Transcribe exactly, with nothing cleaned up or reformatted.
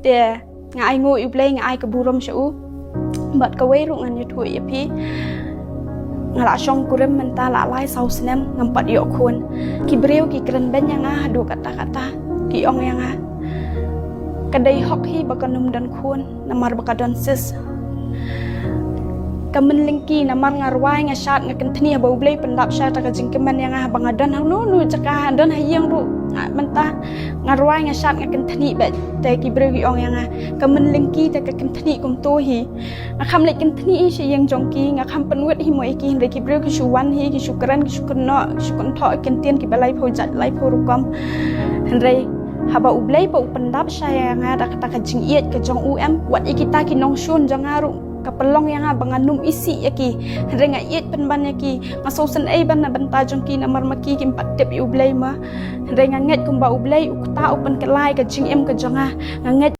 Te nga ai nguh ïa u Blei, nga ai ka burom sha u. Bad kawei ruh ngan ïathuh ïa phi, nga la shong kurim mynta la lai saw snem ngam pat ïoh khun. Ki briew ki kren beiñ ïa nga haduh katta katta, ki ong ïa nga ka dei hok hi ba kan ym don khun namar ba ka don cyst. Ka mynlyngki namar nga rwai nga shad nga kynthni, haba u Blei pyndap sha ta ka jingkmen ïa nga, haba nga don hano hano jaka, don ha ïing ruh, nga mynta nga rwai nga shad nga kynthni bad te ki briew ki ong ïa nga ka mynlyngki te ka kynthni kumto hi. Nga kham leit kynthni hi sha ïing jong ki, nga kham pynwit hi mo ïa ki, hynrei ki briew ki shu wan hi, ki shu kren, ki shu kynnoh, ki shu kynthoh ki ktien kiba laiphew jait laiphew rukom. Hynrei haba u Blei ba u pyndap sha ïa nga da kata ka jingïeit ka jong u em, wat ïa kita ki nongshun jong nga ruh ka pynlong ïa nga ba ngan ym isih ïa ki. Hynrei nga ïeit pynban ïa ki, nga sngewsynei ban na bynta jong ki namar ma ki kim pat tip ïa u Blei ma. Hynrei nga ngeit kumba u Blei u kta u pynkylla ïa ka jingim ka jong nga. Nga ngeit